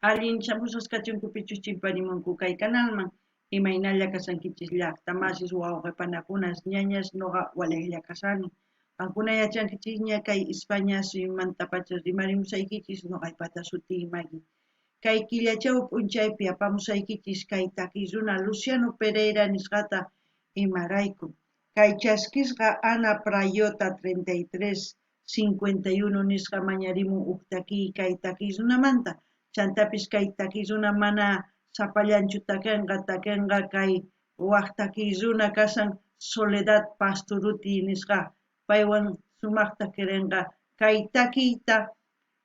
Allin chamusqachunku pichus chimparimunku kay kanalman, imaynalla kashankichis llaqta masis wawqe panakunas ñañas noqa walejlla kashani. Qankuna yachankichisña kay España suyumantapacha rimarimusaykichis noqaypata sutiy Magui. Kay killachaw p'unchaypi apamusaykichis kay takiy runa Luciano Pereira nisqata imarayku. Kay chaskisqa Ana Prayota 33 51 nisqa mañarimun uj takiy kay takiy runamanta. Chantapis kay takiy runa mana sapallanchu takenqa, takenqa kay waj takiy runa kashan Soledad Pastorutti nisqa paywan sumaqta querenqa kay takiyta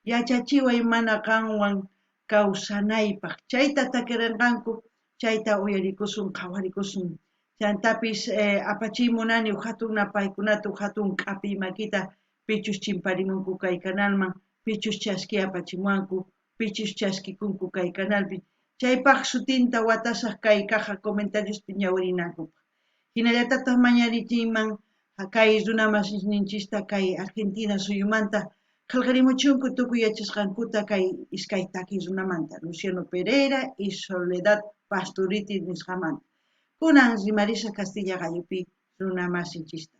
yachachiway mana qanwan kawsanaypaq. Chayta takirenqanku, chayta uyarikusun, qhawarikusun. Chantapis apachiy munani uj hatun napaykunata, uj hatun k'apiy makita pichus chimparimunku kay kanalman, pichus chaski apachimuwanku, pichus chaskikunku kay kanalpi. Chaypaq sutinta watasaq kay caja comentariospi ñawirinankupaq. Hinallatataq mañarichiyman kay runa masisninchista kay Argentina suyumanta qhelqarimuchunku tukuy yachasqankuta kay iskay takiy runamanta, Luciano Pereira y Soledad Pastorutti nisqamanta. Kunan rimarisaq Castilla qallupi runa masinchista.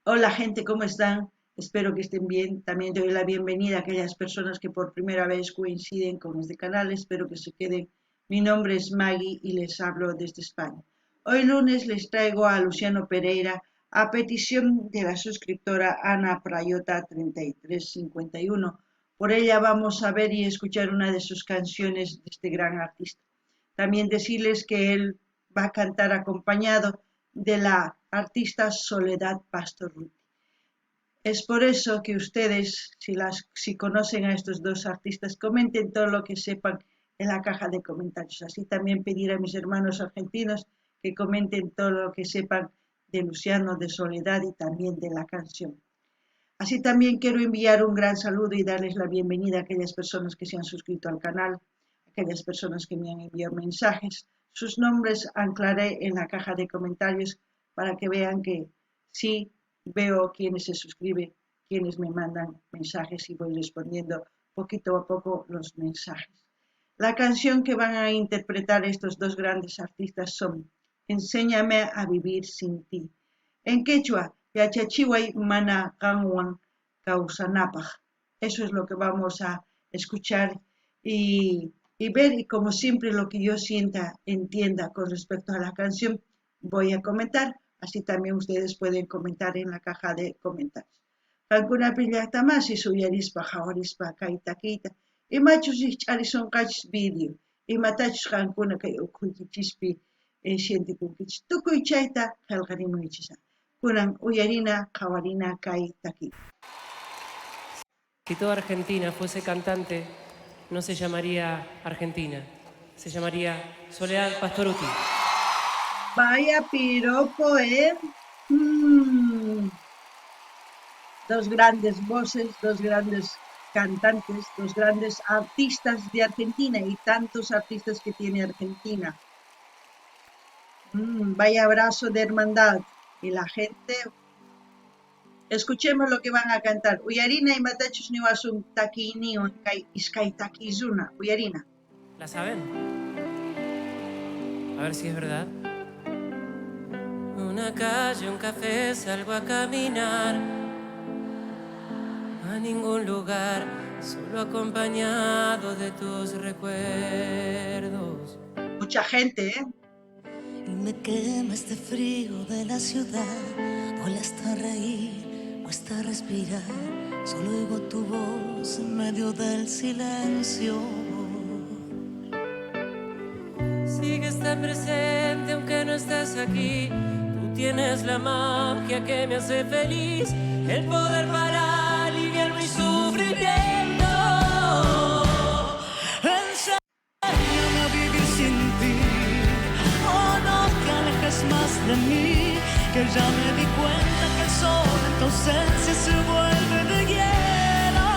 Hola gente, ¿cómo están? Espero que estén bien. También doy la bienvenida a aquellas personas que por primera vez coinciden con este canal. Espero que se queden. Mi nombre es Maggie y les hablo desde España. Hoy lunes les traigo a Luciano Pereira a petición de la suscriptora Ana Prayota 3351. Por ella vamos a ver y escuchar una de sus canciones de este gran artista. También decirles que él va a cantar acompañado de la artista Soledad Pastorutti. Es por eso que ustedes, si conocen a estos dos artistas, comenten todo lo que sepan en la caja de comentarios. Así también pedir a mis hermanos argentinos que comenten todo lo que sepan de Luciano, de Soledad y también de la canción. Así también quiero enviar un gran saludo y darles la bienvenida a aquellas personas que se han suscrito al canal, aquellas personas que me han enviado mensajes. Sus nombres anclaré en la caja de comentarios para que vean que sí veo quienes se suscriben, quienes me mandan mensajes y voy respondiendo poquito a poco los mensajes. La canción que van a interpretar estos dos grandes artistas son Enséñame a vivir sin ti. En quechua, Yachachiway mana qanwan kawsanapaq. Eso es lo que vamos a escuchar y ver, y como siempre lo que yo sienta, entienda con respecto a la canción, voy a comentar. Así también ustedes pueden comentar en la caja de comentarios. Qankunapi llaqta masis uyarispa qhawarispa kay takiyta imachus rikch'arisonqachis video imatachus qankuna kay ukhuykichispi sientikunkichis tukuy chayta qhelqarimuychis. Kunan uyarina qhawarina kay takiy. Si toda Argentina fuese cantante, no se llamaría Argentina, se llamaría Soledad Pastorutti. Vaya piropo, ¿eh? Dos grandes voces, dos grandes cantantes, dos grandes artistas de Argentina y tantos artistas que tiene Argentina. Vaya abrazo de hermandad. Y la gente... Escuchemos lo que van a cantar. Uyarina imatachus niwasun takiyniwan kay iskay takiy runa. Uyarina. ¿La saben? A ver si es verdad. Una calle, un café, salgo a caminar a ningún lugar, solo acompañado de tus recuerdos. Mucha gente, ¿eh? Y me quema este frío de la ciudad, duele hasta reír, cuesta respirar, solo oigo tu voz en medio del silencio. Sigues tan presente aunque no estés aquí, tú tienes la magia que me hace feliz, el poder para aliviar mi sufrimiento. Enséñame a vivir sin ti, oh, no te alejes más de mí, que ya me di cuenta que el sol en tu ausencia se vuelve de hielo.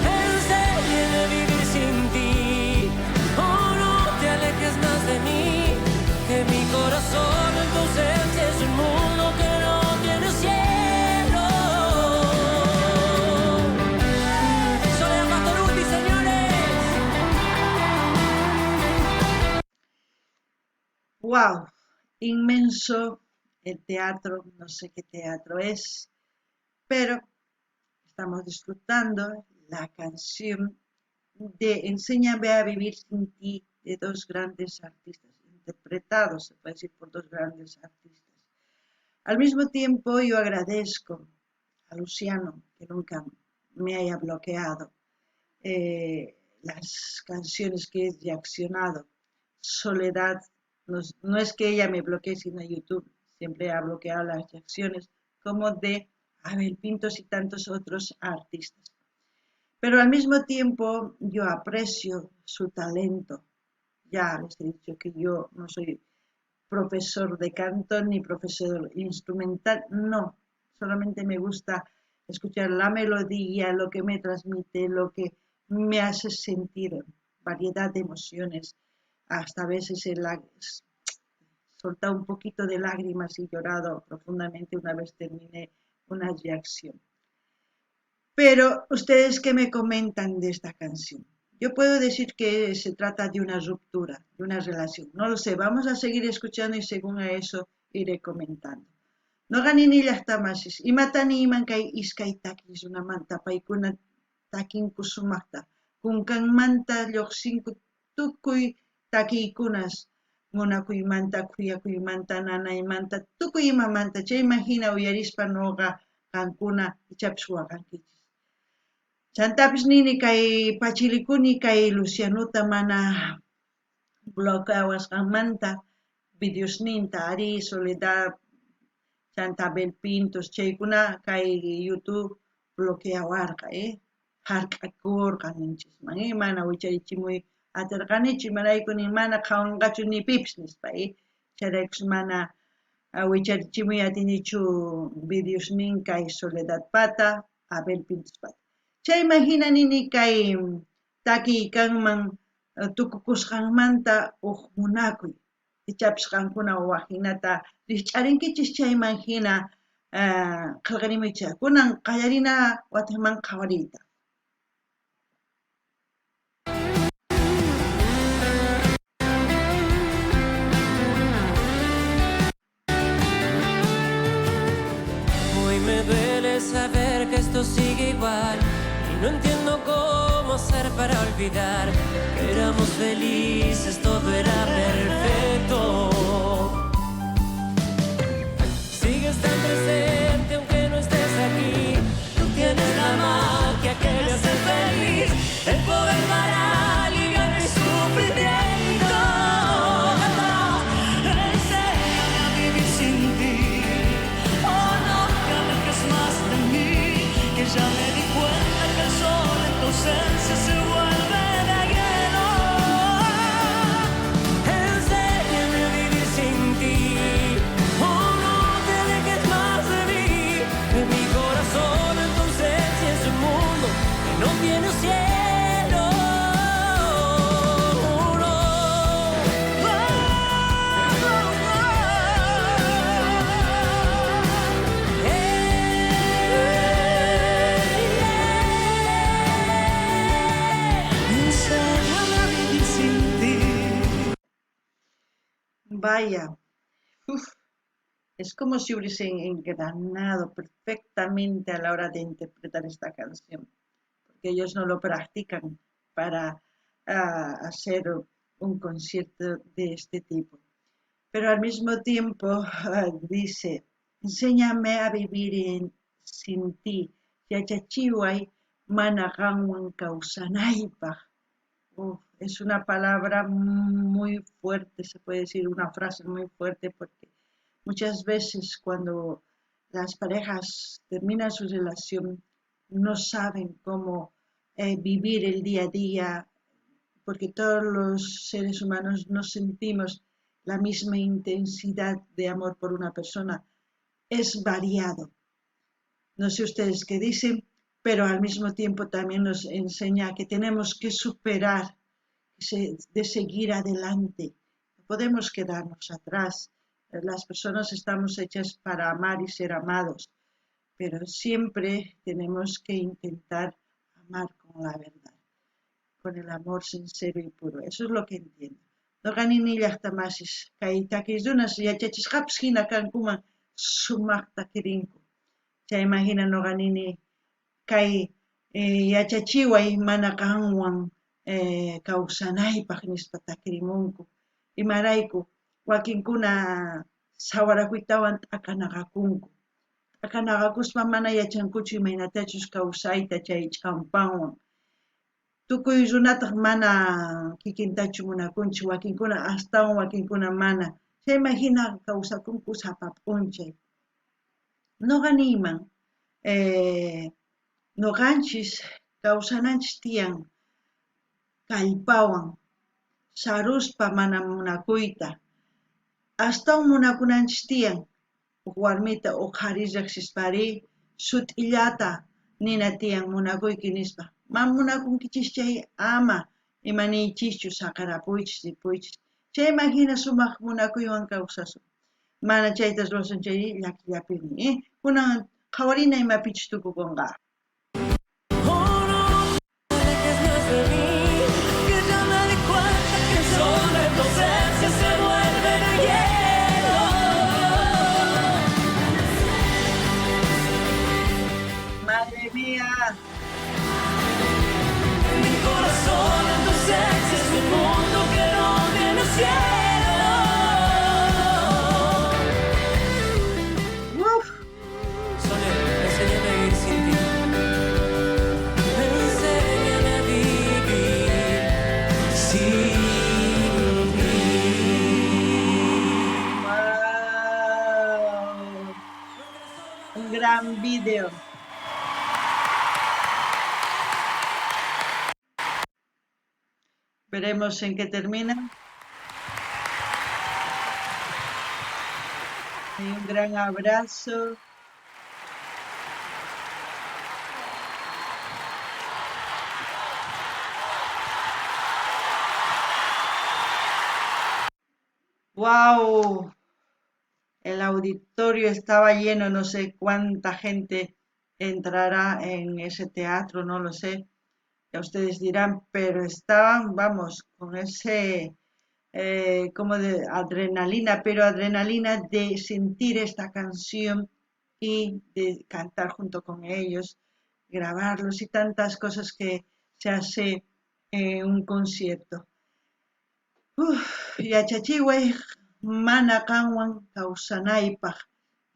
Enséñame a vivir sin ti, oh, no te alejes más de mí, que mi corazón en tu ausencia es un mundo que no tiene cielo. Soledad Pastorutti. ¡Wow! Inmenso el teatro, no sé qué teatro es, pero estamos disfrutando la canción de Enséñame a vivir sin ti de dos grandes artistas, interpretados, se puede decir, por dos grandes artistas. Al mismo tiempo, yo agradezco a Luciano que nunca me haya bloqueado las canciones que he reaccionado. Soledad, no es que ella me bloquee, sino YouTube siempre ha bloqueado las reacciones, como de Abel Pintos y tantos otros artistas. Pero al mismo tiempo yo aprecio su talento. Ya les he dicho que yo no soy profesor de canto ni profesor instrumental, no. Solamente me gusta escuchar la melodía, lo que me transmite, lo que me hace sentir, variedad de emociones. Hasta a veces he soltado un poquito de lágrimas y llorado profundamente una vez terminé una reacción. Pero ustedes, ¿qué me comentan de esta canción? Yo puedo decir que se trata de una ruptura, de una relación. No lo sé, vamos a seguir escuchando y según a eso iré comentando. Noqa nini llaqtamasis, imatani iman kay iskay takiy runamanta, paykuna takinku sumaqta, kunkanmanta lluqsinku tukuy takiykunas, munakuymanta, khuyakuymanta, nanaymanta, tukuy imamanta, chayman hina uyarispa noqa qankuna ichapis waqankichis. Chantapis nini kay pachilikuni kay Lucianuta mana bloqueawasqanmanta videosninta, ari Soledad, chanta Abel Pintos, chaykuna kay YouTube bloqueawarqa, hark'akurqa ninchisman, mana wicharichimuy atirqanichu, imarayku nin mana qhawanqachu ni pipis nispa, chayraykus mana wicharichimuy atinichu videosnin kay Soledad pata, Abel Pintos pata. Chayman hina nini kay takiy kanman tukukusqanmanta uj munakuy. Ichapis qankuna waj hinata rikch'arinkichis chayman hina qillqarimuychik. Kunan qallarina watiqman qhawariyta. Hoy me duele saber que esto sigue igual y no entiendo cómo hacer para olvidar que éramos felices, todo era perfecto. Sigues tan presente aunque no estés aquí. Tú tienes la magia que me hace feliz, el poder para aliviar mi sufrimiento. Enséñame a vivir sin ti, oh no te alejes más de mí, que ya me di cuenta que el sol en tu ausencia se vuelve de hielo. Enséñame a vivir sin ti, oh no te alejes más de mí, que mi corazón en tu ausencia es un mundo que no tiene cielo. No. Enséñame a vivir sin ti. Vaya, uf, es como si hubiesen engranado perfectamente a la hora de interpretar esta canción, porque ellos no lo practican para hacer un concierto de este tipo. Pero al mismo tiempo dice, enséñame a vivir sin ti, yachachiway mana qanwan kawsanaypaq. Uf, es una palabra muy fuerte, se puede decir una frase muy fuerte, porque muchas veces cuando las parejas terminan su relación no saben cómo vivir el día a día, porque todos los seres humanos no sentimos la misma intensidad de amor por una persona. Es variado. No sé ustedes qué dicen, pero al mismo tiempo también nos enseña que tenemos que superar, de seguir adelante. No podemos quedarnos atrás. Las personas estamos hechas para amar y ser amados, pero siempre tenemos que intentar amar con la verdad, con el amor sincero y puro. Eso es lo que entiendo. Noqa nini llajta masis, kay takiy runas yachachisqapis jina kankuman sumajta takirinku. Chayman jina noqa nini kay yachachiway mana qanwan kawsanaypaj nispa takirimunku. Imarayku wakinkuna sawarakuytawan t'akanaqakunku. T'akanaqakuspa mana yachankuchu imaynatachus kawsayta chay ch'ampanwan. Tukuy runataj mana kikintachu munakunchej, wakinkuna astawan, wakinkuna mana. Chayman jina kawsakunku sapa p'unchay. Noqa niyman, noqanchis kawsananchis tiyan kallpawan, saruspa mana munakuyta. Astawan munakunanchis tiyan uj warmita uj qhari rejsisparí sut'illata nina tiyan munakuyki nispa. Ma munakunkichis chay ama ima niychischu saqerapuychis ripuychis. Chayman jina sumaj munakuywan kawsasun. Mana chayta ruwasun chay llakillapimi. Kunan qhawarina imapichus tukukunqa. Oh, no te alejes más de mí, que ya me di cuenta que el sol en tu ausencia se vuelve de hielo. Madre mía. Mi corazón en tu ausencia es un mundo que no tiene cielo. Uf. Sole, enséñame a vivir sin ti. Enséñame a vivir sin ti. Wow. Un gran video. Veremos en qué termina. Y un gran abrazo. ¡Guau! El auditorio estaba lleno, no sé cuánta gente entrará en ese teatro, no lo sé. Ya ustedes dirán, pero estaban, vamos, con ese como de adrenalina, pero adrenalina de sentir esta canción y de cantar junto con ellos, grabarlos y tantas cosas que se hace en un concierto. Uf, yachachiway mana qanwan kawsanaypaj.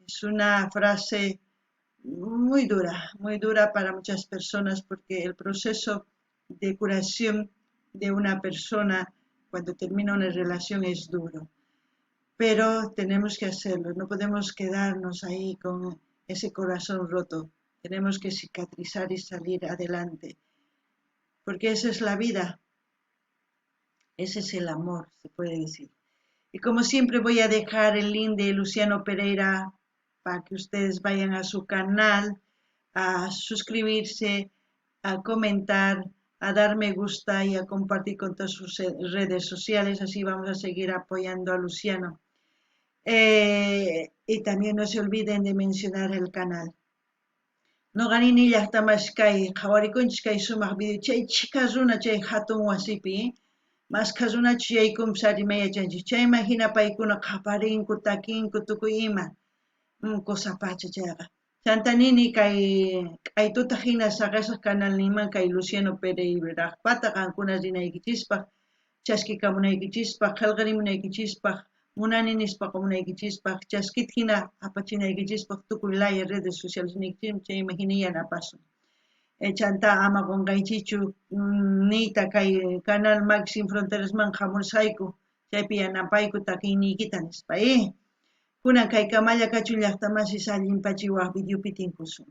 Es una frase muy dura, muy dura para muchas personas porque el proceso de curación de una persona cuando termina una relación es duro. Pero tenemos que hacerlo, no podemos quedarnos ahí con ese corazón roto. Tenemos que cicatrizar y salir adelante, porque esa es la vida, ese es el amor, se puede decir. Y como siempre voy a dejar el link de Luciano Pereyra para que ustedes vayan a su canal, a suscribirse, a comentar, a dar me gusta y a compartir con todas sus redes sociales. Así vamos a seguir apoyando a Luciano. Y también no se olviden de mencionar el canal. Noqa nini llajtamash kay qhawarikunchis kay sumaq video chay chhika runa chay hatun wasipi, mashkha runachu yaykunpis ari may yachanchis. Chayman hina paykuna qhaparinku, takinku, tukuy ima. Cosa pacha chayqa. Chanta nini kay k'aytuta hina saqesaq canalninman kay Luciano Pereyrajpata qankuna rinaykichispaq, chaskikamunaykichispaq, qhelqarimunaykichispaq, munani nispa qomunaykichispaq, chaskit hina apachinaykichispaq tukuy laya redes sociales niykichis, chayman hina yanapasun. Chanta ama qonqaychichu, niyta kay canal Max Sin Fronterasman hamursayku, chaypi yanapayku takiyniykita nispa. Kunan kay kamalla kachun llajtamasis allin pachiwaj videopi tinkusun.